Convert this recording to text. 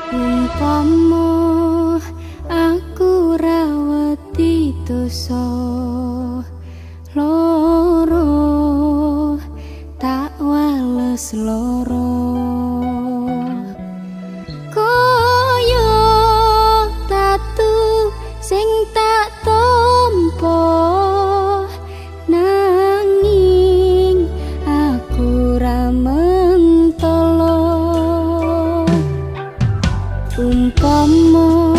Umpama aku ra wedi dosa loro, tak wales loro. Kaya tatu sing tak tompo, nanging aku ra mentolo. Umpama